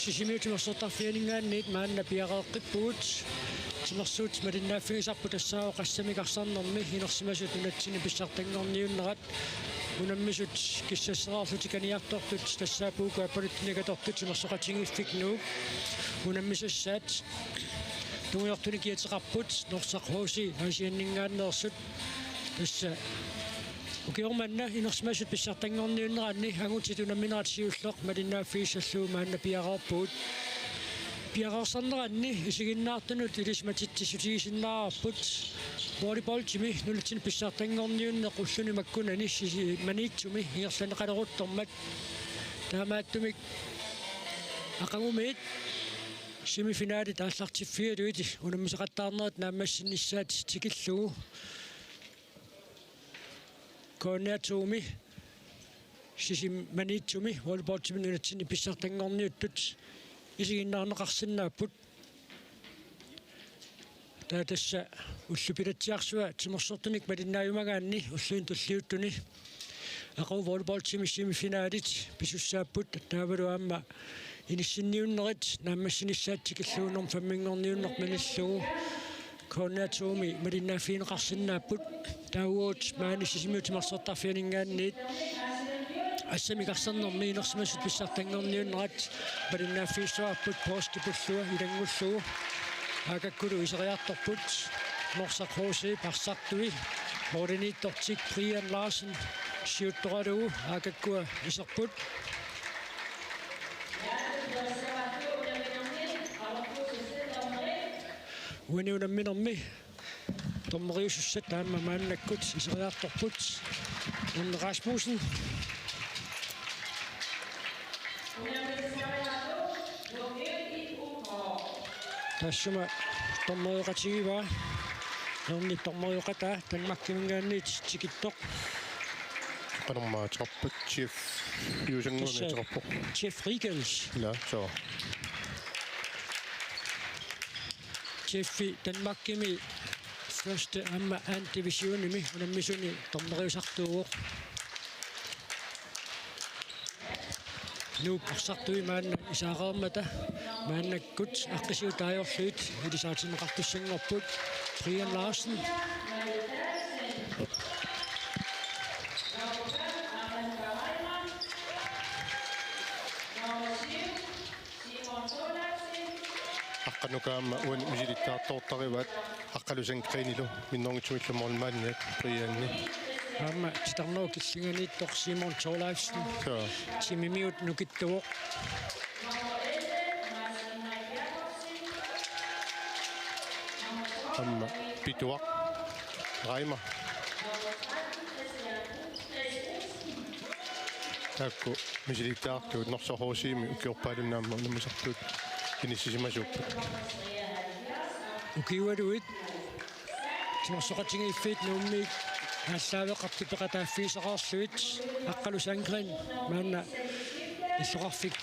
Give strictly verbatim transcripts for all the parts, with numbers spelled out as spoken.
Sisimiut timersortarfianinngaanniit maanna piareeqqippugut. Timersuut malinnaaffigisarput tassaavoq assamik arsarnermi inersimasut nunatsinni pissartanngorniunnerat. Unammisut kissasseriarlutik aniartortut tassaapput uku aappaluttuniit atortut timersoqatigiiffik Nuuk. Unammisassaat tungujortunik kiateqarput Norsaq H C Aasianninngaanneersut. Tassa ukioq manna inersimasut pissartanngorniunneranni angutit unamminerat siulleq malinnaaffigissallugu maanna piareerpugut. Piareersarneranni isiginnaartunut ilisimatitsissutigisinnaavarput. Volleyballimik nunatsinni pissartanngorniunneq ulluni makkunani Sisi-, Maniitsumi ingerlanneqaleruttormat. Taamaattumik aqagumiit semifinalit aallartiffigalugit unammisaqattaarnerit naammassinnissaat tikillugu K N R to-mi Sisimiut Maniitsumi volleyballimik nunatsinni pissartanngorniuttut isiginnaarneqarsinnaapput. Taava tassa ullut pilatsiarsua timersortunik malinnaajumagaanni ulluni tulliuttuni aqagu volleyballimik semifinalit pisussaapput, taavalu aamma inissinniunnerit naammassinissaat tikillugu nummer femminngorniunneq malillugu K N R to-mi malinnaaffigineqarsinnaapput. Taava uagut maani Sisimiut timersortarfianinngaanniit assamik arsarnermi inersimasut pissartanngorniunnerat malinnaaffigissavarput posti pullua ilanngullugu. Aakakkulu iseriartorput Norsaq H C arsartui, målimiittortik Brian Larsen siuttoralugu aakakkua iserput. Uani unamminermi dommeriusussat aamma maannakkut iseriartorput. Erne Rasmussen. Taassuma dommerioqatigivaa. Ernep dommerioqataa Danmarkiminngaanniit tikittoq. Qanormaa ateqarpat, Jeff Juusanguami. Tassa ateqarpoq. Jeff Riegels. Ila, soo. Jeffi Danmarkimi første aamma anden divisionimi unammisuni dommeriusartuuvoq. Nuuk arsartui maanna isaareermata maannakkut aqqisigut taajorlugit ilisaritinneqartussanngorput. Brian Larsen. Aqqanukaamma uani misilittaartoortarivaat Aqqalu Sandgrenilu minnerunngitsumillu målmandiat Brianni. Aamma titarnerup killinganiittoq Simon Thorleifsen. Joo. Timimiut nukittuvoq. Aamma Pituaq Reimer. Taakku misilittaartugut Norsaq H C-mi ukiorpaalunni aamma unammisartut inissisimasuupput. Ukiualuit timersoqatigiiffiit Nuummiit aallaaveqartut peqataaffigisaqarlugit Aqqalu Sandgren maanna illoqarfik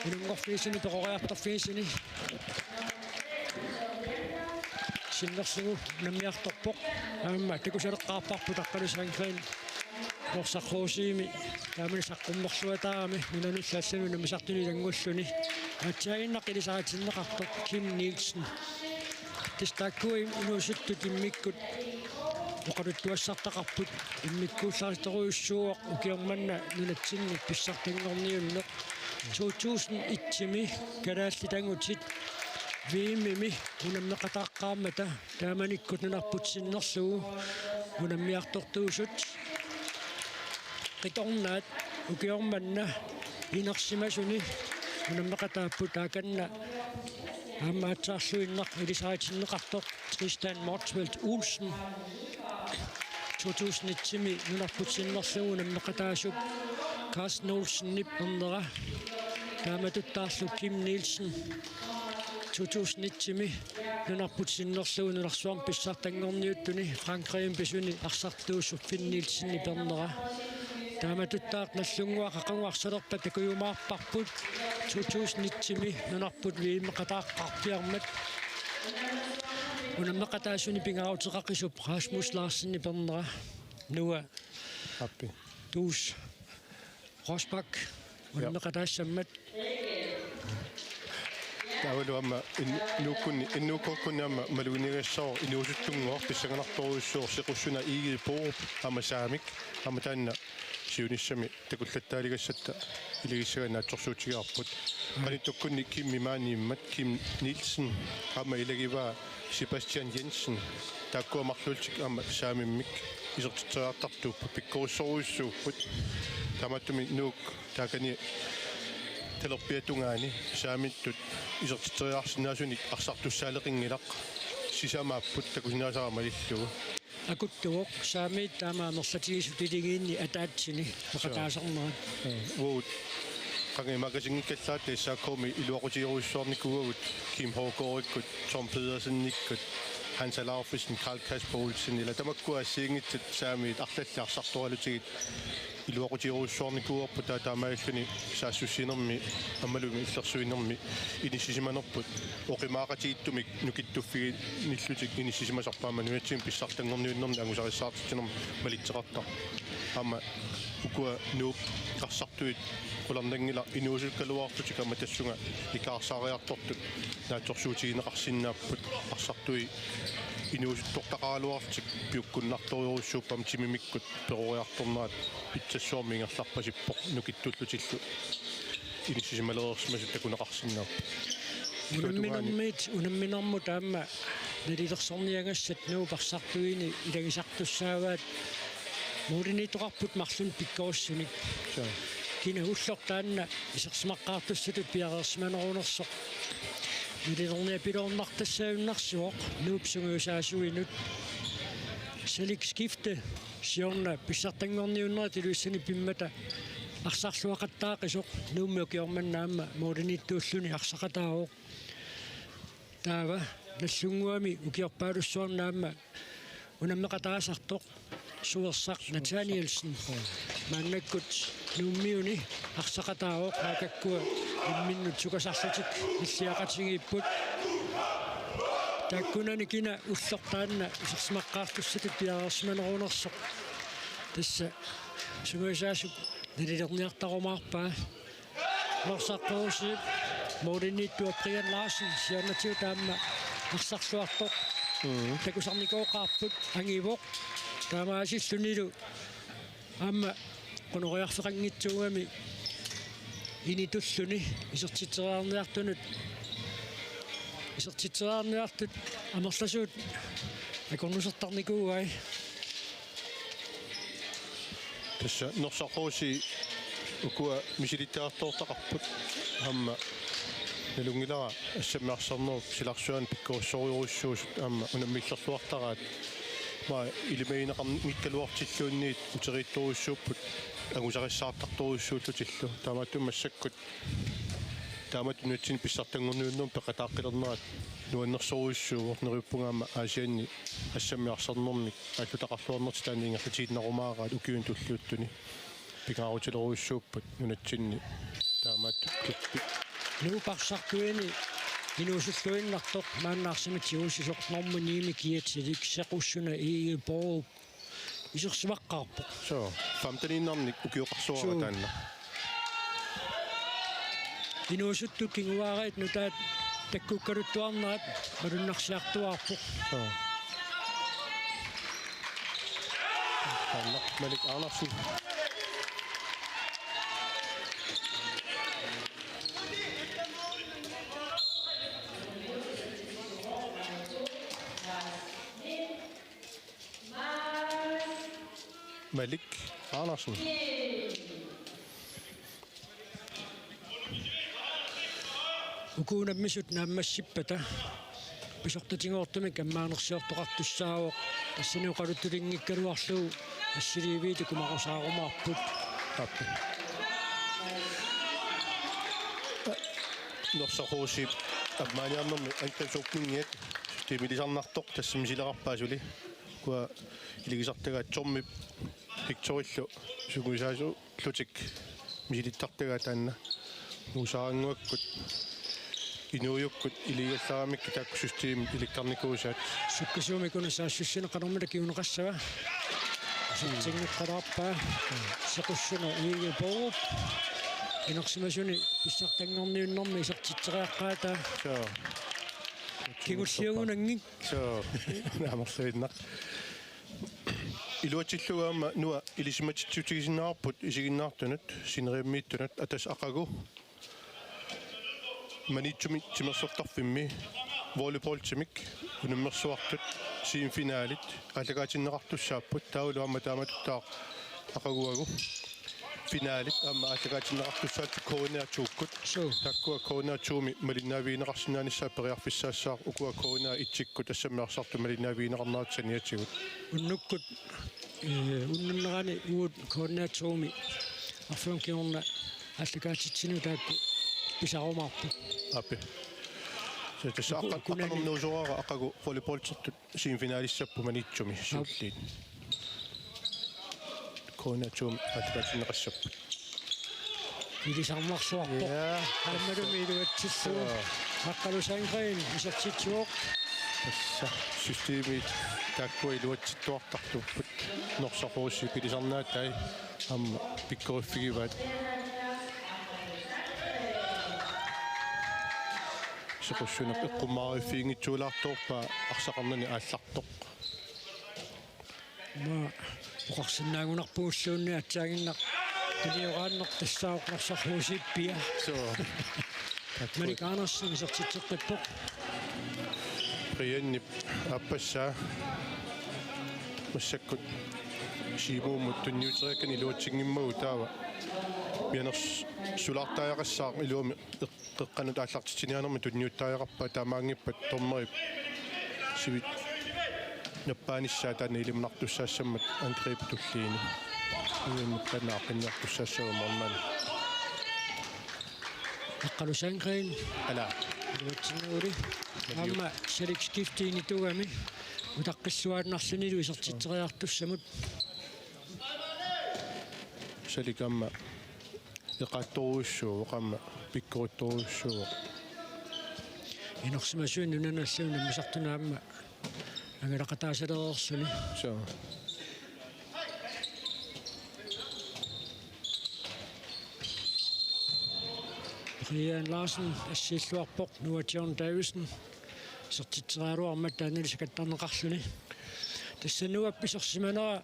ununngorfigisuni peqoriartorfigisuni sinnerlugu unammiartorpoq. Aamma takusaleqqaarparput Aqqalu Sandgren Norsaq H C-mi taamani saqqummerluataarami nunanullu allani unammisartuni ilanngulluni. Aatsaannaq ilisaritinneqartoq Kim Nielsen. Tassa taakkua inuusuttut immikkut oqaluttuassartaqarput, immikkuullarissorujussuuvoq ukioq manna nunatsinni pissartanngorniunneq. To tusind et-imi kalaallit angutit V M-imi unammeqataaqqaammata taamanikkut nunarput sinnerlugu unammiartortuusut. Qitornaat ukioq manna inersimasuni unammeqataapput, taakkunannga aamma aatsaarluinnaq ilisaritinneqartoq Tristan Motzfeldt Olsen. To tusind et-imi nunarput sinnerlugu unammeqataasup Carsten Olsenip ernera. Taamatuttaarlu Kim Nielsen to tusind et-imi nunarput sinnerlugu nunarsuarmi pissartanngorniuttuni Frankrigimi pisuni arsartuusup Finn Nielsenip ernera. Taamatuttaaq Nagdlunguaq aqagu arsalerpat takujumaarparput to tusind et-imi nunarput V M-eqataaqqaarpiarmat. Unammeqataasuni pingaaruteqaqisup Rasmus Larsenip ernera. Noah Appi. Duus Rosbach. Ja. Unammeqataassammat. Taavalu aamma in-, Nuukkunni, N K-kkunni aamma maluginiagassavoq inuusuttunngooq pissanganartorujussuuvoq Sequssuna I G Borup aamma Saamik aamma taanna siunissami takullattaaligassatta ilagissagaanni naatsorsuutigaarput. Qanittukkunni Kimmi maaniimmat Kim Nielsen aamma ilagivaa Sebastian Jensen. Taakkua marluullutik aamma Saamimmik isertitseriartartuupput, pikkorissorujussuupput. Taamaattumik Nuuk taakani talerpiata tungaani Saamittut isertitseriarsinnaasunik arsartussaaleqinngilaq, sisamaapput takusinnaasara malillugu. Akuttuvoq Saamiit taama amerlatigisut iligiinni ataatsini peqataasarnerat. Uagut qanga imaakkasinngikkallaat S A K-mi iluaqutigerujussuarnikuuagut Kim Hårgaardikkut, Tom Pedersenikkut, Hans Alaufesen, Karl Kasper Olsen, ila tamakkua assigiinngitsut Saamiit arlallit arsartoralutigit iluaqutigerujussuarnikuuarput, taava taamaalilluni saassussinermi aammalumi illersuinermi inissisimanerput oqimaaqatigiittumik nukittuffiginnillutik inissisimasarput aamma nunatsinni pissartanngorniunnerni angusarissaartitsinermi malitseqartarpoq. Aamma ukua Nuup arsartuit qularnanngilaq inuusukkaluarlutik aamma tassunga ikaarsaariartortut naatsorsuutigineqarsinnaapput, arsartui inuusuttortaqaraluarlutik piukkunnartorujussuupput aamma timimikkut peroriartornerat pitsassuarmik ingerlarpasippoq nukittullutillu inissisimalereersimasut takuneqarsinnaapput. Unamminermiit, unamminermut aamma nalilersorniagassat Nuup arsartuini ilagisartussaavaat målimiittoqarput marlunnik pikkorissunik. Suu. Kina ulloq taanna isersimaqqaartussatut piareersimanerunersoq nalilerniapiloornartassagunarsivoq Nuup sungiusaasuinut. Salik Skifte siorna pissartanngorniunnerit Ilulissani pimmata arsarluaqattaaqisoq Nuummi ukioq manna aamma målimiittuulluni arsaqataavoq. Taava Nagdlunguami ukiorpaalussuarni aamma unammeqataasartoq suersaq Nathanielsen maannakkut Nuummiuni arsaqataavoq, maannakkut imminnut sukasarlutik nilliaqatigiipput. Taakkunani kina ulloq taanna isersimaqqaartussatut piareersimanerunersoq tassa sungiusaasut nalilerniartarumaarpaa. Norsaq K C-p målimiittua Brian Larsen siornatigut aamma arsarluartoq. Mm. Takusarnikooqaarput angivoq. Taamaasillunilu aamma qunoriarfeqanngitsuugami initulluni isertitseriarniartunut. Isertitseriarniartut amerlasuut akornusertarnikuuai. Tassa Norsaq K C ukua misilittagartoortaqarput, aamma nalunngilara assammik arsarnerup silarsuani pikkorissorujorujussuusut aamma unammillerluartaraat. Aamma ilimagineqanngikkaluartilluunniit uteriittorujussuupput angusarissaartartorujussuullutillu. Taamaattumik massakkut taamatut nunatsinni pissartanngorniunnermi peqataaqqilernerat nuannersorujussuuvoq, neriuppunga aamma Aasianni assammik arsarnermik aallutaqarluarnertik taanna ingerlatiinnarumaaraat ukiuni tulliuttuni. Pingaarutilerujussuupput nunatsinni taamaattut klubbit. Nuup arsartuini inuusulluinnartoq maanna arsamik tigusisoq nummer ni-mi kiatsilik Sequssuna Egede Borup isersimaqqaarpoq. Suu, femteniinnarnik ukioqarsuara. Suu. Taanna. Inuusuttut kinguaariit nutaat takkukkaluttuarnerat malunnarsiartuaarpoq. Suu. Taanna Malik Andersen. Malik Andersen. Uku unammisut naammassippata pisortatigoortumik ammaanersiortoqartussaavoq, tassani oqaluttutinngikkaluarlugu assiliiviit ikumarusaarumaarput. Aap. Norsaq K C-p ammaaniarnermi angrebsåbningiat systemilisarnartoq tassa misileqarpaa suli. Ukua iligisartagaat Tommip Victorillu sungiusaasullutik misilittartagaat taanna. Uusaarannguakkut, inuujukkut iligallaramikkit taakku systemit ilikkarnikuusaat. Sukkasuumik una saassussineq qanormita kinguneqassava? Asertinngikkaluarpaa. Sequssuna Egede Borup. Inersimasuni pissartanngorniunnermi isertitseriaqqaataat. Soo. Kingulliugunanngik. Soo. Amerlavinnaq. Iluatsillugu aamma Nuuk ilisimatitsissutigisinnaarput isiginnaartunut, sineriammiittunut, ataaseq aqagu Maniitsumi timersortarfimmi volleyballtimik unammersuartut semifinalit aallakaatinneqartussaapput, taavalu aamma taamatuttaaq aqaguagu finalit aamma aallakaatinneqartussaapput K N R to-kkut. Suu. Taakkua K N R to-mi malinnaavigineqarsinnaanissaat periarfissaassaaq, ukua K N R et-ikkut tassami arsartut malinnaavigineqarnerat saniatigut. Unnukkut, eh, unnunnerani uagut K N R to-mi arfineq-marlunnik kingorna aallakaatitsineq taakku pisarumaarput. Aappi. Soo, tassa uku-, aqa-, ukunani. Aqagunuusoraara aqagu volleyballtertut semifinalissapput Maniitsumi. Aap. Siulliit. K N R to-mi aallakaatinneqassapput. Ilisarnarsuarpoq. Ja. Aammalumi iluatsillugu. Soo. Aqqalu Sandgreen isertitsivoq. Tassa systemit taakkua iluatsittuartartuupput. Norsaq H C-p ilisarnaatai aamma pikkoriffigivaat. Sequssunaq eqqummaariffiginngitsoorlaartoq, arsaqarnani aallartoq. Aamma oqarsinnaagunarpugulluunniit aatsaannguaq tunioraanneq tassaavoq Norsaq H C-p pia. Soo. Malik Andersen isertitseqqippoq. Brianip aappassaa massakkut Siumuumut tunniuteriakkani iluatsinngimmagu taava mianersulaartariaqassaaq, iluamik eq-, qeqqanut aallartitsiniarnermi tunniuttariaqarpaat, taamaanngippat dommerip sivit nappaanissaa taanna ilimanartussaassammat angrebip tulliini. Uinnut taanna aaqqinniartussaassavaat maanna. Aqqalu Sandgreen. Ala. Iluatsinnaguli. Aamma Salik skiftiinitugami utaqqilluaannarlunilu isertitseriartussamut. Salik aamma eqaattorujussuuvoq, aamma pikkorittorujussuuvoq. Inersimasuinnaq nunanut allanut nammineq aamma angalaqataasalereersuni. Soo. Brian Larsen assiilluarpoq, Nuuk John Davidsen isertitseriaraluarmat taanna sakattarneqarluni. Tassa Nuup isersimanera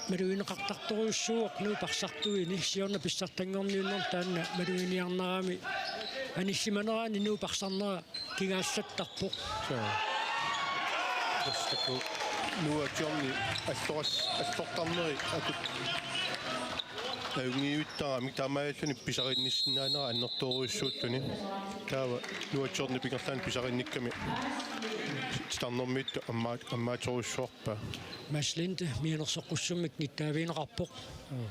malugineqartartorujussuuvoq Nuup arsartuini, siorna pissartanngorniunnermi taanna maluginiarnerami anillimanerani Nuup arsarnera kingaallattarpoq. Soo. Tassa taakku Nuuk Johni alloras-, allortarneri akut ajunngittarami, taamaalilluni pisarinnissinnaanera annertoorujussuulluni. Taava Nuuk Johni pingerlaannaq pisarinnikkami titarnermiittut ammaa-, ammaaterujussuarpaa. Mads Linde mianersoqqussummik nittaavigineqarpoq. Mm.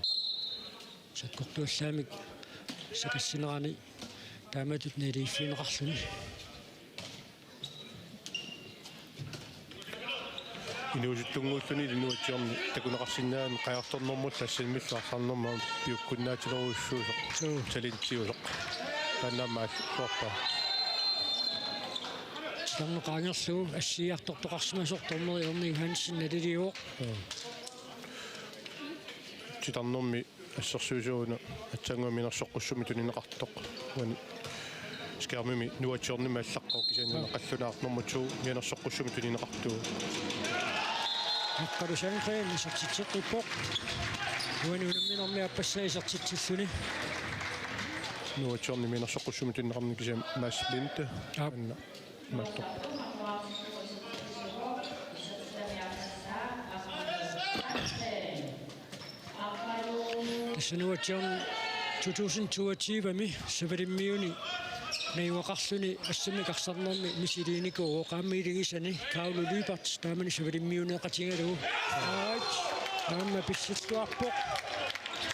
Sakkortuallaamik sakassinerani taamatut naligiiffigineqarluni. Inuusuttunnguulluni Nuuk Johni takuneqarsinnaanera qajartornermullu assammillu arsarnermut piukkunnaatilerujussuusoq. Suu. Talentiusoq. Taanna aamma aalluarpaa. Titarneq qaangerlugu assigiiartortoqarsimasoq dommeri Erni Johansen naliliuvoq. Mm. Titarnermi assersuisuuna aatsaannguaq mianersoqqussummik tunineqartoq. Uani skærmimi Nuuk Johnnimmi allaqqavoq, kisianni una qallunaaq nummer to mianersoqqussummik tunineqartoq. Aqqalu Sandgreen isertitseqqippoq. Uani unamminermi aappassaa isertitsilluni. Nuuk Johnnimmi mianersoqqussummik tunineqarnera kisianni Mads Linde. Aap. Anna. Mattoq. Tassa Nuuk John to tusind toogtyve-mi Savalimmiuni najugaqarluni assammik arsarnermi misiliinikuuvoq, aamma iligisani Kaulu Lyberth taamani Savalimmiuneeqatigalugu. Aat, aamma pissilluarpoq.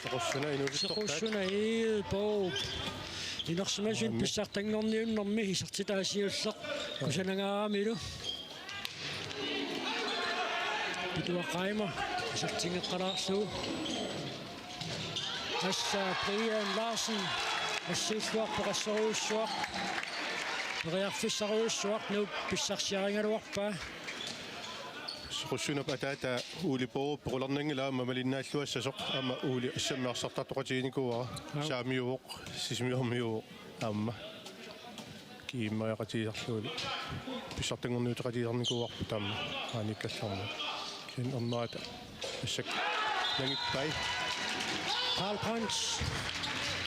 Sequssuna inuusuttortaat. Sequssuna Egede Bourup. Inersimasut. Aamma. Pissartanngorniunnermi isertitaa siulleq kusanangaaramilu. Pituaq Reimer isertingeqqalaarlugu. Tassa Brian Larsen assiilluarpoq, assorujussuaq. Periarfissarujussuaq, Nuuk pissarsiarigaluarpaa. Qussunap ataata Uuli Poorup qularnanngilaq aamma malinnaalluassasoq, aamma Uuli assammik arsartartoqatiginikuuara. Aap. Saamiuvoq, sisimiormiuvoq aamma. Kiimmariaqatigisarlugulu. Pissartanngorniuteqatigisarnikuuarput aamma aanikkallarmat. Kisianni ernerata massakkut nangippai. Karl Brandt.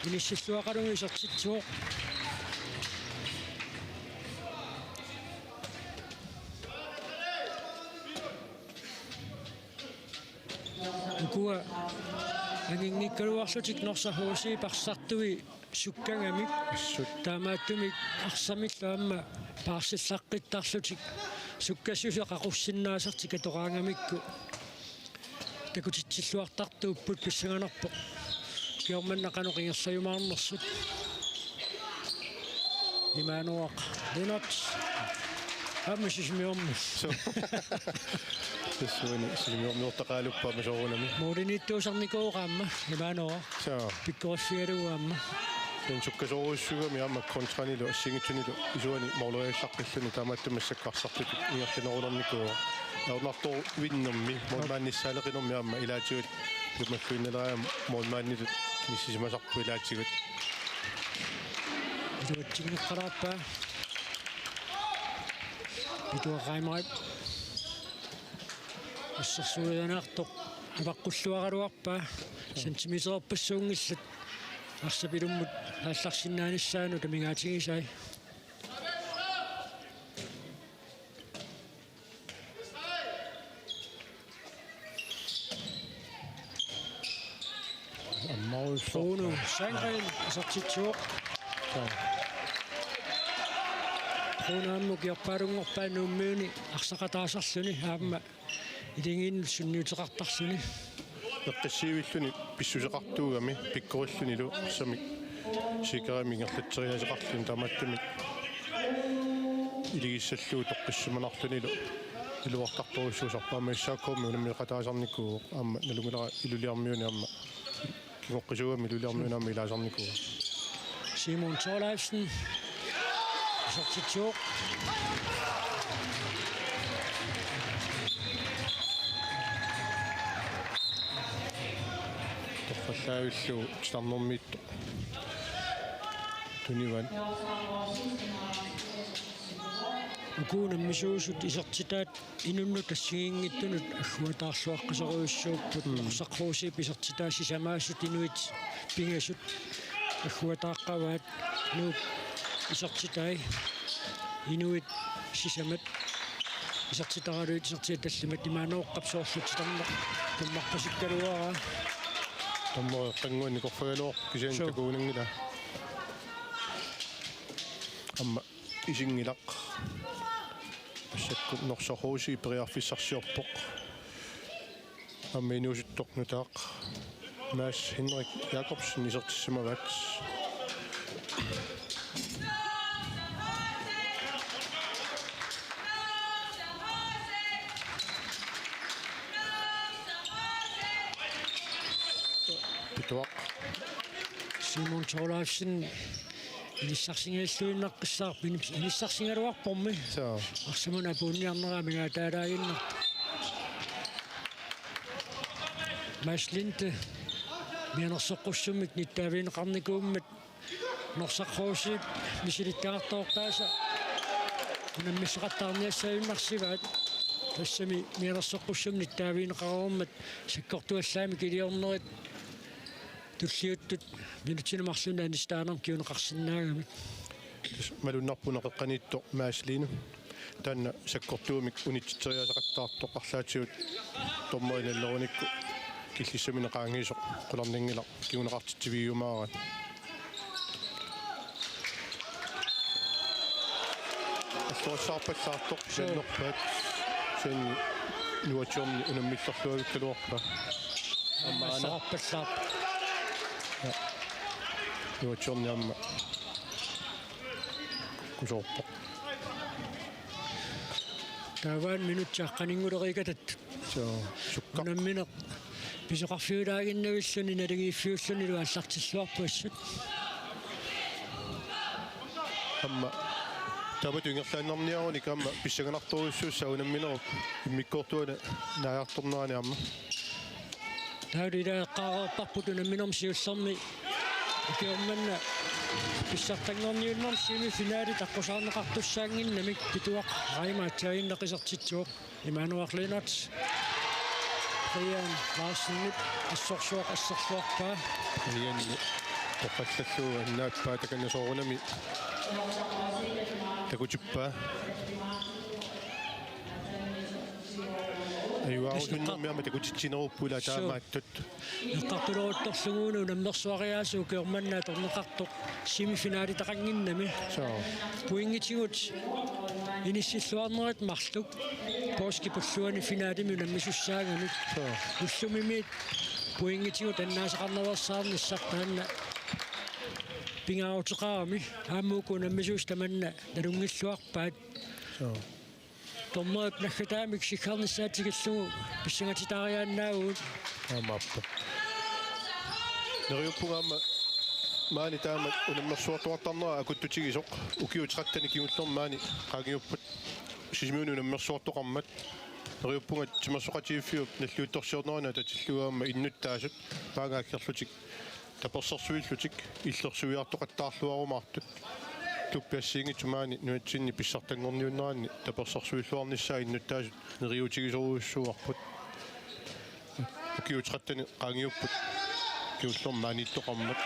Inissilluaqalugu isertitsivoq. Ukua anginngikkaluarlutik Norsaq H C arsartui sukkagamik. Assut. Taamaattumik arsamillu aamma paarsillaqqittarlutik sukkassuseq aqussinnaasartik atoraangamikku takutitsilluartartuupput, pissanganarpoq. Ukioq manna qanoq ingerlajumaarnersut. Imaanngilaq. Lennert. Aamma sisimiormi. Suu. Tassuuna sisimiormiortaqaluppoq aamma soorunami. Mooliniittuusarnikuuvoq aamma. Imaanngilaq. Suu. Pikkoriffigalugu aamma. Kisianni sukkasoorujussuugami aamma kontranilu assigiinngitsunilu isuani mooleriallaqqilluni, taamaattumik massakkut arsartutut ingerlanerulernikuuvoq. Ajornartorujuinnarmi, målmandinik saaleqinermi aamma ilaatigut ilummulluinnaleriarami målmanditut inissisimasarput ilaatigut. Iluatsinngikkaluarpaa. Pituaq Reimerip assersuinerartoq avaqqulluaraluarpaa. Centimeterpassuunngillat arsap ilummut aallarsinnaanissaanut amigaatigisai. Ammarujussuaq. Rune Sandgren isertitsivoq. Suu. Rune aamma ukiorpaalunngorpaa Nuummiuni arsaqataasarluni aamma iligiinnut sunniuteqartarluni. Eqqissiivilluni pissuseqartuugami pikkorillunilu arsamik sikkerami ingerlatseriaaseqarluni, taamaattumik iligissallugu toqqissimanarlunilu iluartartorujussuusarpoq. Aamma S A K-mi unammeqataasarnikuuvoq, aamma nalunngilara Ilulissarmiuni aamma kingoqqisuugami Ilulissarmiuni aamma ilaasarnikuuvoq. Simon Thorleifsen. Isertitsivoq. Torrallaavillugu titarnermiittoq tunivat. Uku unammisuusut isertitaat inunnut assigiinngitsunut agguataarluaqqusarujussuupput. Mm. Norsaq H C-p isertitaat sisamaasut inuit pingasut agguataaqqavaat. Nuuk isertitai inuit sisamat isertitaraluit isertitat tallimat. Imaanngilaq, soorlu titarneq tummarpasikkaluaraa. Dommerit qanngua nikorfagaluarput, kisianni Suu. Takugunanngilaq. Aamma isinngilaq. Massakkut Norsaq H C periarfissarsiorpoq. Aamma inuusuttoq nutaaq Mads Henrik Jakobsen isertissimavaat. Pituaq. Simon Thorleifsen inissarsinngilluinnaqqissaarpoq, inissarsigaluarpormi. Suu. Arsamut apuunniarnera amigaataalaaginnarpoq. Mads Linde mianersoqqussummik nittaavigineqarnikuummat Norsaq H C-p misilittagaqartoortaasa unammisaqattaarniassagunarsivaat. Tassami mianersoqqussummik nittaavigineqareermat sakkortuallaamik iliornerit tulliuttut minutsini marlunni anissitaanermik kinguneqarsinnaagamik. Malunnarpoq una qeqqaniittoq Mads Linde. Taanna sakkortuumik unitsitseriaaseqattaartoq arlaatigut dommerit nalerunikku killissaminik qaangiisoq qularnanngilaq kinguneqartitsivigiumaaraat. Alluassaarpallaartoq. Suu. Siannerpaat. Sen nuatsiorni unammillerluavikkaluarpaa. Aamma aana. Saarpallaarpoq. Ja. Nuatsiorni aamma kusoorpoq. Taava minutsit aqqaninnguleriikkatta. Suu, sukka. Unammineq pisoqarfiulaaginnavilluni naligiiffiullunilu aallartilluarpoq assut. Aamma Taamatut ingerlaannarniarunik aamma pissanganartorujussuussaaq unamminerup immikkoortuani naajartornerani aamma. Taava ilaa eqqaareerparput unamminermi siullermi ukioq manna pissartanngorniunnermi semifinalit aqqusaarneqartussaannginnamik Pituaq Raima aatsaannguaq isertitsivoq. Immanuel Lennert, Brian Larsenip assorsuaq asserluarpaa. Brian toqqallallugu annaappaa takanna soorunami takutippaa. Ajuaarusunnermi aamma takutitsinerupput ilaa. Suu. Taamaattut. Eqqartuleruttorlugu unammersuariaaseq ukioq manna atorneqartoq semifinalitaqannginnami. Suu. Pointitigut inissilluarnerit marluk poorskip ulluani finalimi unammisussaagami. Suu. Ullumimiit pointitigut annaasaqarnaveersaarnissaq taanna pingaaruteqarami. Aamma uku unammisuusut tamanna nalunngilluarpaat. Suu. Dommerip naggataamik sikkarnissaa tikillugu pissangatitaariaannaavugut. Aamma aappa. Neriuppunga aamma maani taama unammersuartoqartarnera akuttutigisoq. Ukiut tretten kingullermi maani qaangiupput Sisimiuni unammersuartoqarmat. Neriuppunga timersoqatigiiffiup nalliuttorsiornerani atatillugu aamma innuttaasut maanga aggerlutik tapersersuillutik illersuiartoqattaarluarumaartut. Klubbi assigiinngitsut maani nunatsinni pissartanngorniunneranni tapersersuilluarnissaat innuttaasut neriuutigisorujussuuarput. Ukiut tretten qaangiupput kingullermi maaniittoqarmat.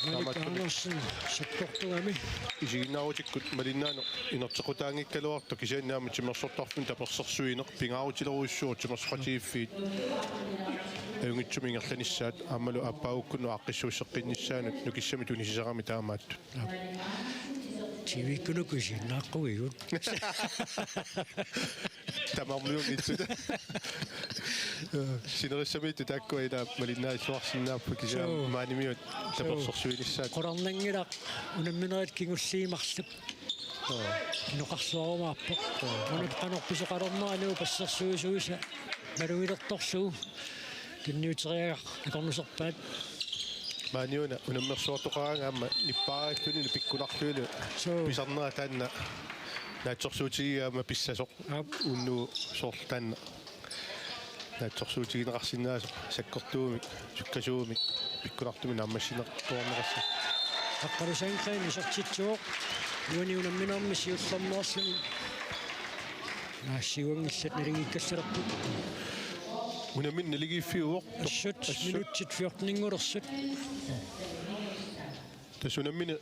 Malik Taamaattumik Andersen sakkortugami. Isiginnaarutikkut malinnaaneq inerteqqutaanngikkaluartoq kisianni aamma timersortarfimmi tapersersuineq pingaarutilerujussuuvoq timersoqatigiiffiit ajunngitsumik ingerlanissaat aammalu aappaagukkunnut aaqqissuusseqqinnissaanut nukissamik tunisisaramik taamaattut. T V-kkunuku isiginnaaqqugigut. Tamarmiunngitsut. Sinerissamiittut taakkua ilaa malinnaalluarsinnaapput kisianni. Suu. Maanimiut. Suu. Tapersersuinissaat. Qularnanngilaq unamminerit kingulliit marluk. Suu. Inoqarluarumaarpoq. Suu. Una qanoq pisoqalernerani upassarsuisuisa malugilertorlugu. Tunniuteriagaq akornuserpaat. Maaniuna unammersuartoqaraangat aamma nippaarillunilu pikkunarlunilu. Suu. Pisarnera taanna naatsorsuutigigaa aamma pissasoq. Aap. Unnugu soorlu taanna naatsorsuutigineqarsinnaasoq sakkortuumik, sukkasuumik, pikkunartumik naammassineqartuarneqassasoq. Aqqalu Sandgreen isertitsivoq. Uani unamminermi siullermeerluni. Naassiuanngillat naligiikkallalerput. Unammineq naligiiffiuvoq. Assut, assut. Minutsit fjorteninngulersut. Tassa unammine-,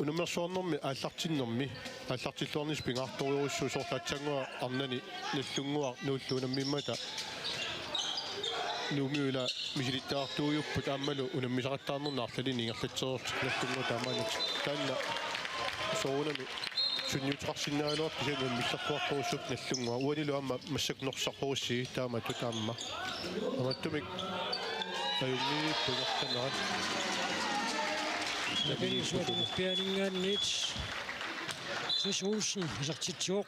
unammersuarnermi aallartinnermi, aallartilluarnissaq pingaartorujussuuvoq soorlu aatsaannguaq arnani Nagdlunguaq Nuullu unammimmata Nuummiut ilaa misilittagartuujupput aammalu unammisaqattaarnermi arlalinni ingerlatsereertut Nagdlunguaq taamaanneq. Taanna soorunami sunniuteqarsinnaagaluarpoq kisianni unammillerluartorujussuupput Nagdlunguaq. Uanilu aamma massakkut Norsaq H C taamaattut aamma. Taamaattumik ajunngilaq puigortanerat. Napinngipput. Sualummik pianinngaanniit Chris Olsen isertitsivoq.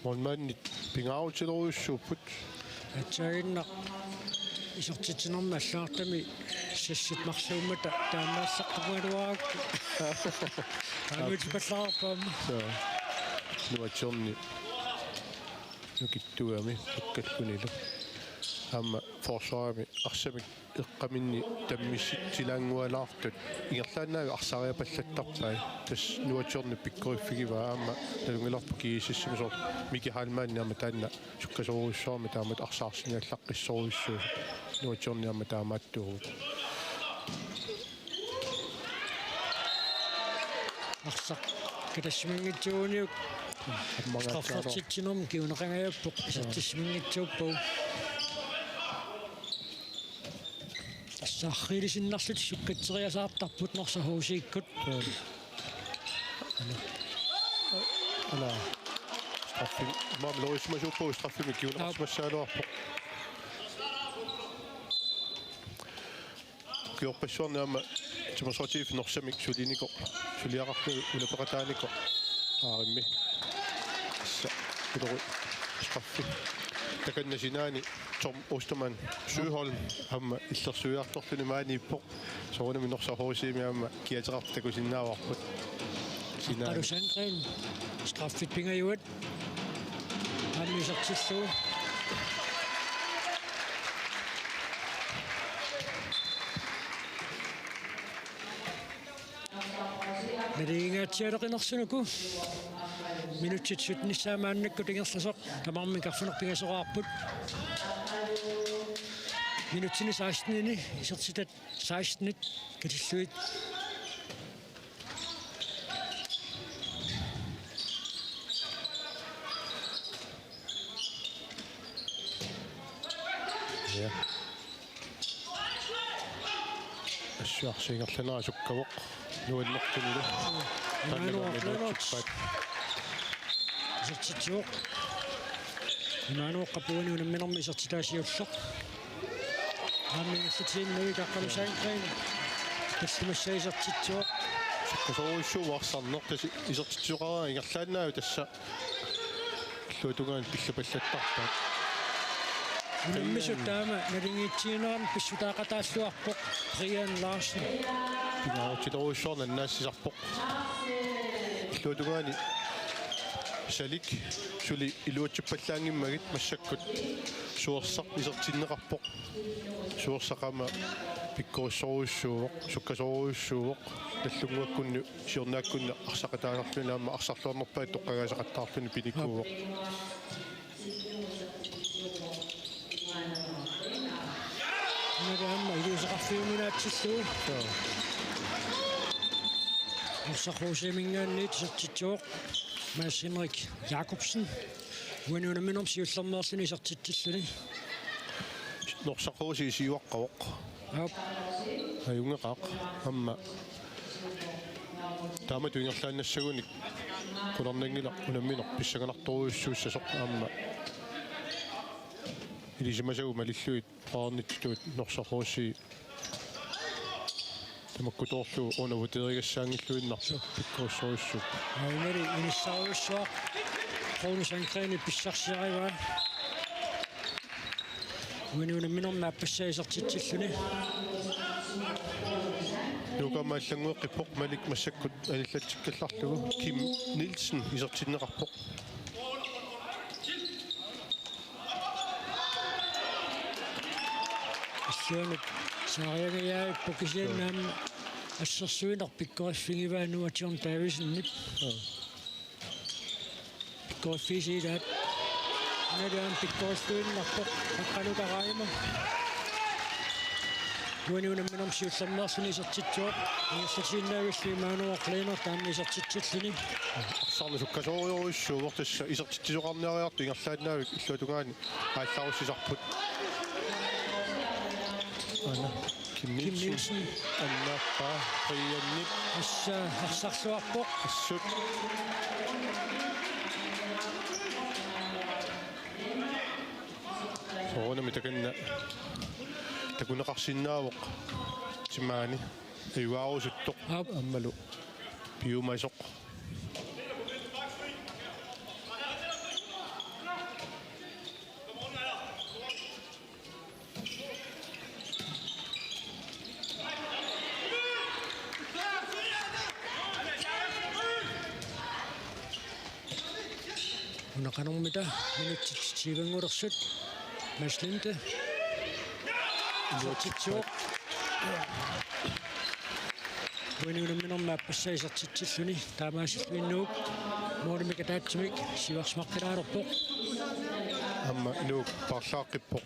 Målmandit pingaarutilerujussuupput. Atsaaginnaq isertitsinermi allagartami sassit marluummata taamaallaqqamugaluarakku. Aamma itipallaarpaamma. Soo. Nuatsiorni nukittugami ukkallunilu. Aamma forsvarimi arsamik eqqaminni tammissitsilaanngualaartut ingerlaannaq arsariapallattarpai. Tassa nuatsiorni pikkoriffigivaa aamma nalunngilarput G S S-imi soorlu Miki Heilmann aamma taanna sukkasoorujussuarmik taamatut arsaarsinnaallaqqissorujussuusoq. Nuatsiorni aamma taamaattuuvoq. Arsaq katassimanngitsigu uani. Ammagaatsaalo. Straffertitsinermi kinguneqangajappoq isertissimanngitsuupput. Tassa arriilisinnarlutik sukkatseriasaartarput Norsaq H C-kkut. Ala. Straffi. Maam Loris masuuppoq straffimik kinguneqarsimassagaluarpoq. Ukiorpassuarni aamma timersoqatigiiffik Norsamik sulinikoq, suliaqarluni una peqataanikoq aarimmi. Tassa utoqqaat straffi. Takanna sinaani Tom Ostermann Søholm aamma illersuiartorluni maaniippoq. Soorunami Norsaq H C-mi aamma kiateqartut takusinnaavarput. Sinaani. Aqqalu Sandgreen straffit pingajuat. Aamma isertillugu. Nalingaatsialeqinersinuku. Minutsit syttenissaa maannakkut ingerlasoq tamarmik arfineq-pingasoraarput. Minutsini sekstenini isertitat sekstenit katillugit. Ja. Assut arsaq ingerlanerani sukkavoq. Nuannertunilu. Imaanua Lennert. Isertitsivoq. Imaanua Qapuani unamminermi isertitaa siulleq. Aamma ingerlatiinnarlugu Aqqalu Sandgreen. Tallimassaa isertitsivoq. Sukkasoorujussuuvoq arsarneq tassa isertitsisoqaraangat ingerlaannavaa tassa. Illuatungaani pillapallattarpaat. Unammisut taama naligiitsiinermi pissutaaqataalluarpoq Brian Larsen. Pingaarutilerujussuarnik annaassisarpoq. Illuatungaani Salik suli iluatsippallaanngimmagit massakkut Suersaq isertinneqarpoq. Suersaq aamma pikkorissorujussuuvoq, sukkasoorujussuuvoq. Nallunnguakkunni siornaakkunni arsaqataasarluni aamma arsarluarnerpaat toqqagaasaqattaarluni pinikuuvoq. Una aamma iliuuseqarfiuminaatsillugu. Joo. Norsaq H C-minngaanniit isertitsivoq Mads Henrik Jakobsen. Uani unamminermi siullermeerluni isertitsilluni. Norsaq H C siuaqqavoq. Aap. Ajunngeqaaq aamma. Taamatut ingerlaannassagunik qularnanngilaq unammineq pissanganartorujussuussasoq aamma. Ilisimasagut malillugit paarnittutut Norsaq H C tamakkutoorlugu una vurderigassaanngilluinnarpoq pikkorissorujussuuvoq. Aamma inissaarujussuaq Rune Sandgreenip pissarsiarivaa. Uani unamminermi aappassaa isertitsilluni. Nuuk aamma allanngueqqippoq Malik massakkut anillatsikkallarlugu. Kim Nielsen isertinneqarpoq. Illuanut saariangajaavippoq kisianni aamma assersuineq pikkoriffigivaa Noah John Davidsenip. Pikkoriffiisa ilaat. Nalian pikkoriffiinnarpoq aqqanukaraima. Uani unamminermi siullermeerluni isertitsivoq. Ingerlatiinnarlugu Immanuel Lennert aamma isertitsilluni. Arsarneq sukkasoorujussuuvoq tassa isertitsisoqarniariartoq ingerlaannavik illuatungaani aallarussisarput. Aana Kim Kim Nielsen. Nielsen. Annaappaa Brianip. Assa arsarluarpoq. Assut. Soorunami takanna takuneqarsinnaavoq timaani. Ajugaarusuttoq. Aap. Aammalu piumasoq. Una qanormita minutsit syvanngulersut. Mads Linde. Iluatsitsivoq. Uani unamminermi aappassaa isertitsilluni. Taamaasilluni Nuuk. Målimik ataatsimik siuarsimaqqilaalerpoq. Aamma Nuuk paarlaaqqippoq.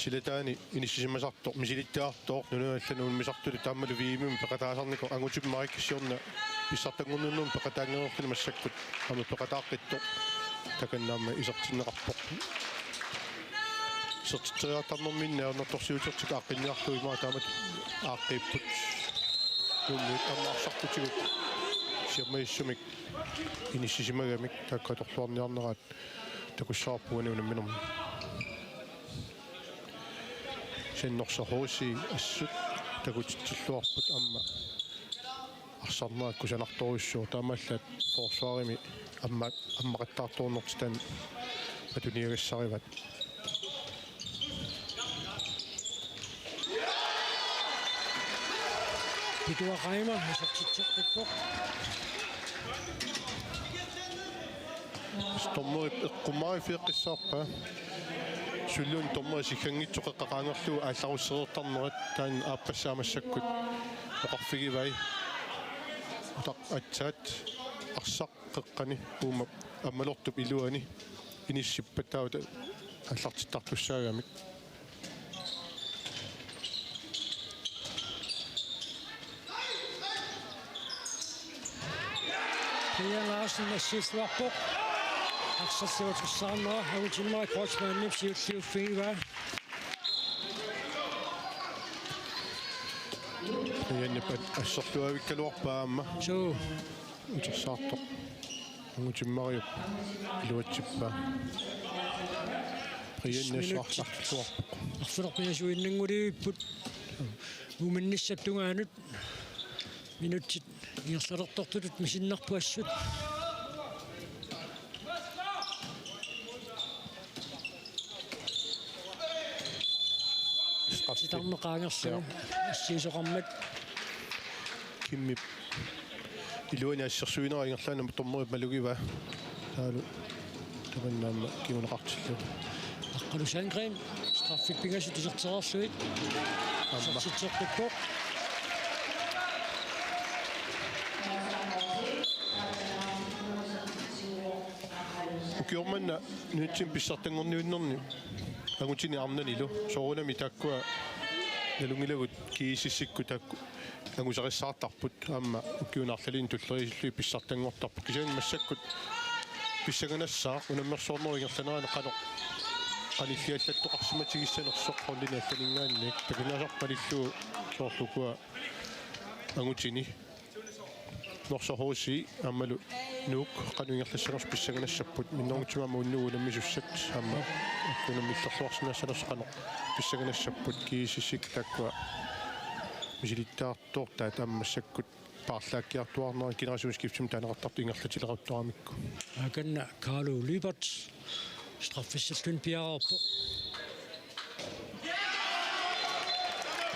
Silataani inissisimasartoq, misilittagartooq, nunanut allanut unammisartutut aammalu V M-imut peqataasarnikoq Angutimmarik siorna pissartanngorninnut peqataanngorluni massakkut aamma peqataaqqittoq takanna aamma isertinneqarpoq. Isertitseriartarnerminni ajornartorsiutertik aaqqinniarlugu imaattoq taamatut aaqqiipput. Nuummiut aamma arsartutigut siammaissumik inissisimagamik taakku atorluarniarneraat takussavarput uani unamminermi. Kisianni Norsaq H C assut takutitsilluarput aamma arsarnerat kusanartorujussuuvoq taamaallaat forsvarimi aamma ammaqattaartornertitaani Atuniagassarivat. Pituaqaima isertitseqqippoq. Dommerip eqqumaariffigeqqissaarpaa. Sulluunniit dommerip sigganngitsoq qeqqa qaangerlugu aallarussereertarnerat taanna aappassaa massakkut oqarfigivai. Utaq aatsaat arsaq qeqqani uuma ammalortup iluani inissippat taava aallartittartussaagamik. Brian Larsen assiilluarpoq. Arsarluartussaarnera angutimmarik Kreutzmannip siulliuffigivaa. Brianip at-, asserluavikkaluarpaa aamma. Suu. Utersaartoq. Angutimmariup iluatsippaa. Brianni assuartartuarpoq. Arfineq-pingasuinnanngulivipput. Uuminnissap tungaanut minutsit ingerlalertortutut misinnarpoq assut. Straffi. Titarneq qaangerlugu. Joo. Assigisoqarmat. Kimmip iluani assersuinera ingerlaannaq dommerip malugivaa. Taavalu tamanna aamma kinguneqartillugu. Aqqalu Sandgreen, straffit pingasut isertereerlugit. Aamma. Isertitseqqippoq. Ukioq manna nunatsinni pissartanngorniunnerni angutini arnanilu soorunami taakkua nalunngilagut G S S-ikkut taakku angusarissaartarput aamma ukiuni arlalinni tulleriisillugit pissartanngortarput. Kisianni massakkut pissanganassaaq unammersuarnerup ingerlanerani qanoq qanilliallattoqarsimatigissanersoq holdini allaninngaanniit. Takuneqartarpoq malillugu soorlu ukua angutini Norsaq H C aammalu Nuuk qanoq ingerlassanersut pissanganassapput, minnerunngitsumik aamma unnugu unammisussat aamma unammillerluarsinnaassanersut qanoq pissanganassapput, G S S-ikkut taakkua misilittaartoortaat aamma massakkut paarlaakkiartuaarnerat generationsskiftimi taaneqartartut ingerlatileruttoramikku. Akanna Carlo Lyberth straffissalluni piareerpoq.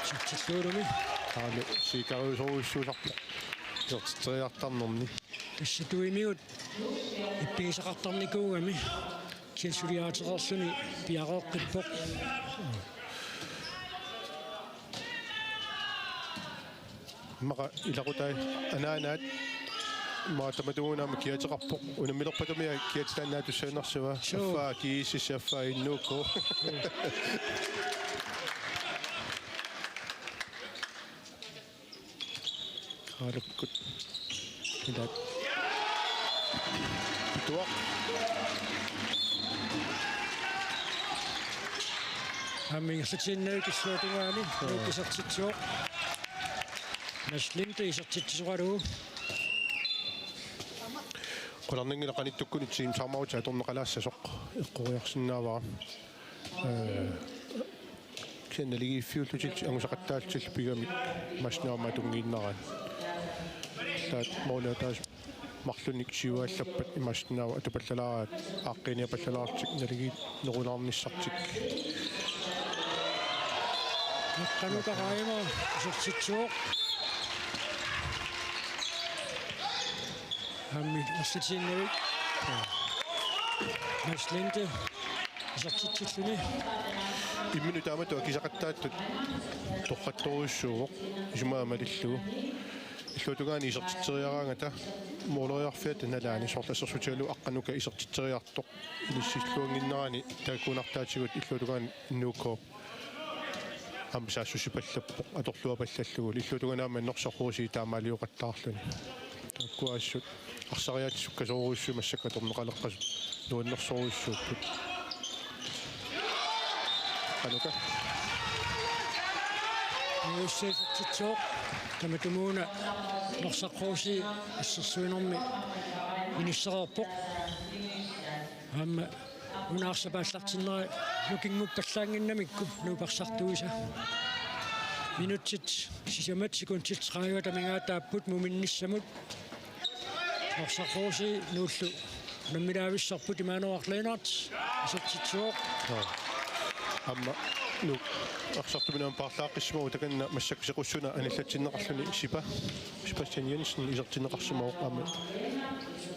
Isertittuulumi. Taanna siikariusorujussuusarpoq. Isertitseriartarnerni. Tassatuimigut ippigisaqartarnikuugami. Kisianni suliaatereerluni piareeqqippoq. Immaqa ilaqutai anaanaat. Immaqa tamatumuuna aamma kiateqarpoq. Unammilerpatumi kiatitaannaatussaanersua. Suu. Affaa G S S, affaa N O K. Qaalakkut. Ilaat. Pituaq. Aamma ingerlatiinnavik illuatungaani. Joo. Nuuk isertitsivoq. Mads Linde isertitsisoralugu. Qularnanngilaq qanittukkuni team timeout atorneqalaassasoq eqqoriarsinnaavara. Ee, kisianni naligiiffiullutillu angusaqattaallutillu pigamik Mads Nørremark tunngiinnaraat. Taat måli ataaseq marlunnik siuaallappat imaassinnaavoq atupallalaaraat aaqqiiniapallalaarlutik naligiinnerunaarnissartik. Qanuka Raima isertitsivoq. Aamma ingerlatiinnavik. Mads Linde isertitsilluni. Imminut taamatut akisaqattaattut torrattorujussuuvoq isumaga malillugu. Illuatungaani isertitseriaraangata mooleriarfiata nalaani soorlu assersuutigalugu Aqqanuka isertitseriartoq inissilluannginnerani taakkuunnartaatigut illuatungaani N O K aamma saassussipallappoq atorluapallallugu. Illuatungaani aamma Norsaq H C taamaalioqattaarluni. Taakkua assut arsariaatsip sukkasoorujussuit massakkut atorneqaleqqasut nuannersorujussuupput. Qanuka. Nuussi isertitsivoq. Tamatumuuna Norsaq H C assersuinermi inissereerpoq. Aamma una arsap aallartinnera nukinnguppallaannginnamikku nuuparsartuisa. Minutsit sisamat sekundit tredive amigaataapput muminnissamut. Norsaq H C Nuullu Unammilaavissarput Immanuaq Lennert. Isertitsivoq. Aamma Nuuk arsartuminut paarlaaqqissimasoq takanna massakkut sequssuna anillatsinneqarluni Sipa. Sebastian Jensen isertinneqarsimavoq aamma.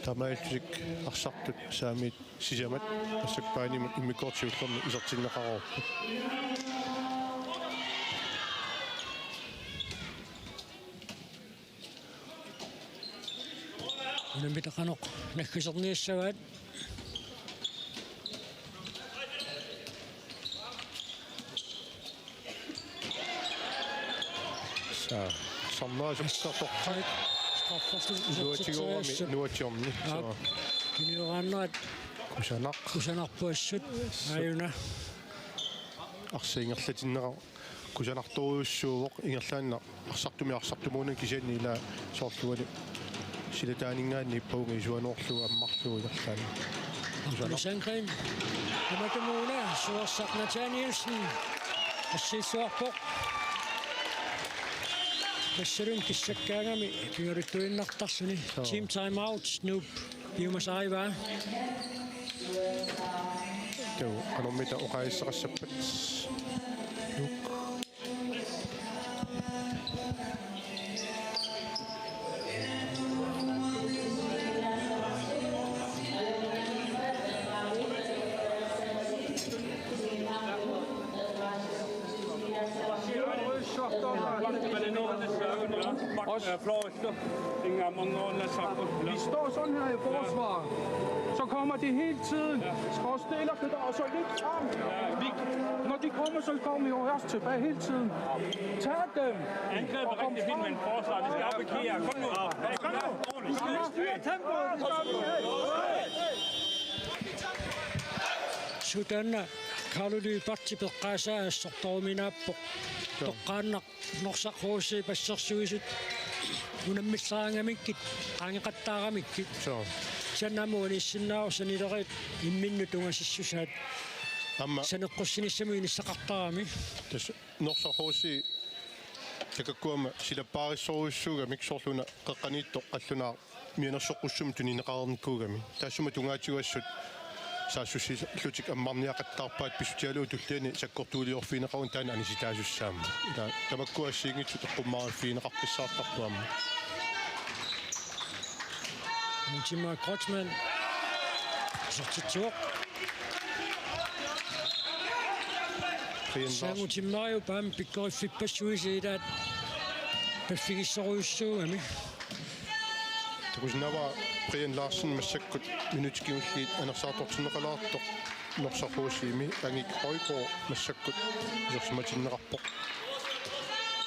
Taamaalillutik arsartut saamiit sisamat massakkut baanimut immikkoortut siullermi isertinneqareerput. Unammineq qanoq naggaserniassavaat. Sa-, sarnaa sukkartortaq. Straffersut nuatigoorami isertitsiassut. Nuatiorni. Aap. Sa-, tunioraannerat. Kusanaq. Kusanarpoq assut. Aajuna. Arsaq ingerlatinneqarpoq. Kusanartorujussuuvoq ingerlaannaq arsartumik arsartumut una kisianni ila soorlu uani silataaninngaanniit ippavunga isuanoorlugu ammarlugu ingerlaannaq. Kusanaq. Sandgreen. Tamatumuuna Suersaq Nathanielsen. Assiilluarpoq. Tassalun kissakkaangami pingaluttuinnartarluni. Soo. Team time out, Nuup. Piumasarivaa. Taava qanormita oqaasissaqassappat. Nuuk. Også. Vi står sådan her i forsvar. Så kommer de hele tiden. Skråt stille, og så lidt frem. Når de kommer, så kommer vi jo også tilbage hele tiden. Tag dem. Angrebet er rigtig fint, men forsvaret, det skal op i gear. Kom nu. Hey, kom nu. Vi skal have styr på tempoet. Det skal vi have. Sutaanna Carlo Lyberth peqqaasaa assortoruminaappoq. Toqqaannaq Norsaq H C passersuisut unammilleraangamikkit, qaangeqattaaramikkit. Soo. Kisianni aamma uaniissinnaavoq sanileriit imminnut tungasissusaat. Aamma saneqqussinissamut inissaqartarami. Tassa Norsaq H C takakkuama silappaarissorujussuugamik soorlu una qeqqaniittoq qallunaaq mianersoqqussummik tunineqareernikuugami. Taassuma tungaatigut assut saassussillutik ammarniaqattaarpaat pissutigalugu tulliani sakkortuuliorfigineqaruni taanna anisitaasussaammat. Ila tamakkua assigiinngitsut eqqummaariffigineqarfissaqartarput aamma. Mutima Kreutzmann. Isertitsivoq. Brian Larsen. Saamut Tim Mario paam pikkoriffippassuisi ilaat paffigissorujussuugami. Takusinnaavat Brian Larsen massakkut minutsit kingulliit anersaartortinneqalaartoq Norsaq H C-mi. Angik Højgaard massakkut isersimatinneqarpoq.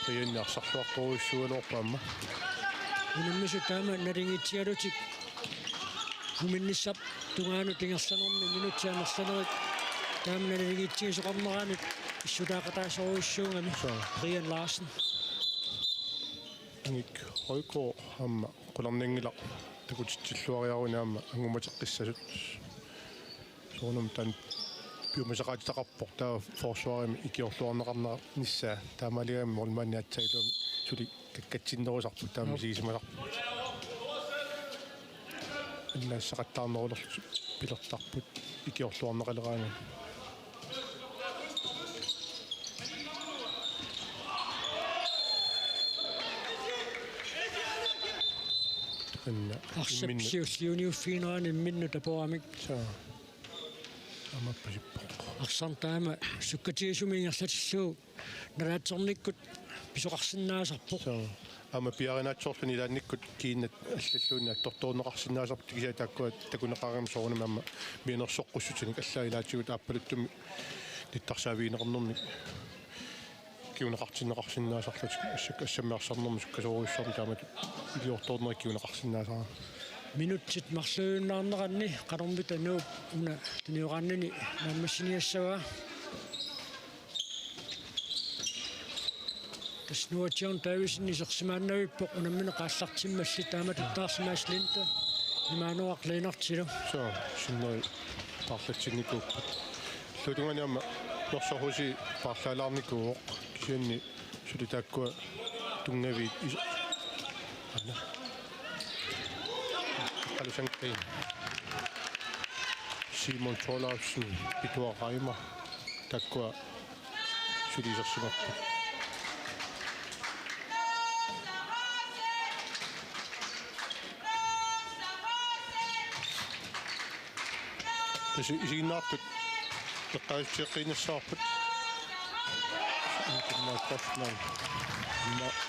Brian arsarluartorujussuugaluarpoq aamma. Unammisut taama naligiitsigalutik uminnissap tungaanut ingerlanermi minutsit amerlanerit taama naligiitsigisoqarneranut pissutaaqataasorujussuugami. Soo. Brian Larsen. Angik Højgaard aamma qularnanngilaq takutitsilluariaruni aamma angumateqqissasut. Soorunami taanna piumasaqaatitaqarpoq taava forsvarimi ikiorluarneqarnissaa, taamaaligami målmandi aatsaat iluamik suli kakkatsinnerusarput taama. Joo. Misigisimasarput. Annaassaqattaarnerulerlutik pilertarput ikiorluarneqaleraangami. Takanna arsap imminnut siulliuniuffiginerani imminnut taporamik. Soo. Aamma appasippoq. Arsaq taama sukkatigisumik ingerlatillugu nalaatsornikkut pisoqarsinnaasarpoq. Soo. Aamma piaarinaatsorluni ilaannikkut kiinnat allalluunniit attortorunneqarsinnaasarput, kisianni taakkua takuneqarami soorunami aamma mianersoqqussutinik allaat ilaatigut aappaluttumik nittarsaavigineqarnermik kinguneqartinneqarsinnaasarlutik, assakka assammik arsarnermik sukkasoorujussuarmik taamatut iliortoornerit kinguneqarsinnaasarami. Minutsit marluinnarneranni qanormita Nuup una tunioraannini naammassiniassavaa. Tassa Noah John Davidsen isersimaannavippoq unammineq aallartimmalli, taamatuttaarsi Mads Linde Immanuaq Lennertilu. Soo, sinneri paarlatsinnikuupput. Illuatungaani aamma Norsaq H C paarlaalaarnikuuvoq, kisianni suli taakkua tunngaviit is-, aana. Aqqalu Sandgreen. Simon Thorleifsen, Peter Reimer, taakkua suli isersimapput. Tassa isiginnaartut eqqaasitseqqiinnassavarput. Immaqa Postman. Immaqa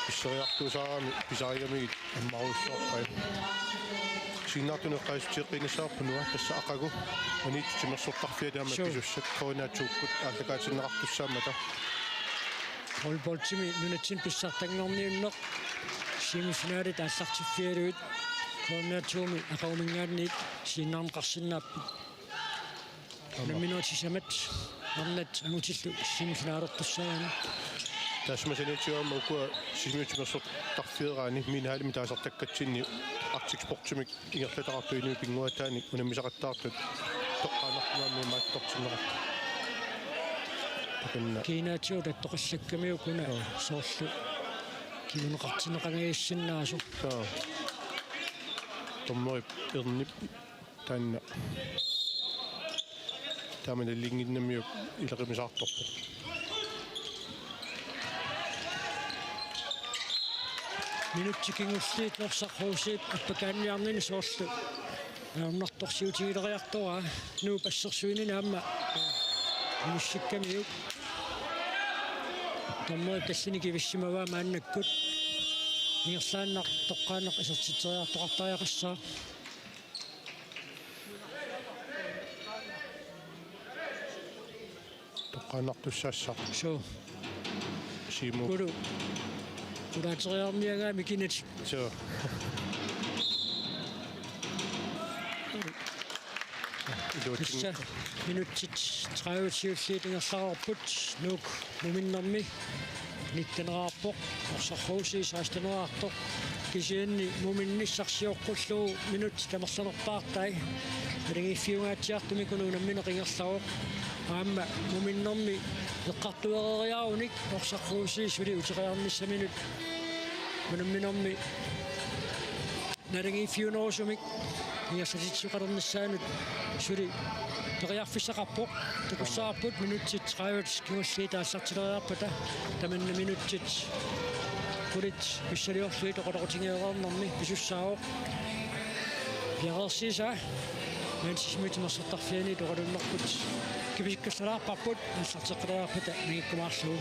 pisseriartuusaarami pisarigamigit ammarujussuarpai. Isiginnaartut eqqaasitseqqiinnassavarput una tassa aqagu. Maniitsup timersortarfia taama Suu. Pisussat K N R to-kkut aallakaatinneqartussaammata. Håndboldimi nunatsinni pissartanngorniunneq semifinalit aallartiffigalugit K N R to-mi aqaguminngaanniit isiginnaarneqarsinnaapput. Aamma. Unamminerit sisamat arnat angutillu semifinalertussaagami. Taassuma saniatigut aamma ukua Sisimiut timersortarfieraanni Minehalimi taasartakkatsinni Arctic Sportimik ingerlataqartut inuit pinnguaataanik unammisaqattaartut toqqaannartumik aamma imaattortinneqartut. Takunna. Kiinaatigut attoqallakkamiuk una Joo. Soorlu kinguneqartinneqangajassinnaasut. Joo. Dommerip ernip taanna. Taama nallinnginnamiuk ileqimisaartorpoq. Minutsit kingulliit Norsaq H C-p appakaanniarnini soorlu ajornartorsiutigileriartoraa Nuup assersuinini aamma inussikkamiuk. Dommerip tallini kivissimavaa maannakkut ingerlaannaq toqqaannaq isertitseriartoqartariaqassaaq. Toqqaannartussaassaq. Suu. Simu. Kulu. Kulaateriarniagaa mikinetik. Suu. Iluatsin. Tassa minutsit tredive siulliit ingerlareerput. Nuuk muminnermi nitteneqarpoq. Norsaq H C seksteneqartoq. Kisianni muminnissaq sioqqullugu minutsit amerlanerpaartai. Naligiiffiungaatsiartumik una unammineq ingerlavoq. Aamma muminnermi eqqartuereeriarunik Norsaq H C suli uteriarnissaminut unamminermi naligiiffiunerusumik ingerlatitsisoqalernissaanut suli periarfissaqarpoq. Takussavarput minutsit tredive kingulliit aallartileriarpata tamanna minutsit qulit pissaliorlugit oqaloqatigeereernermi pisussaavoq. Piareersiisaa maani Sisimiut timersortarfianit oqalunnerput kipisikkallalaarparput aallarteqqileriarpata nangikkumaarlugu.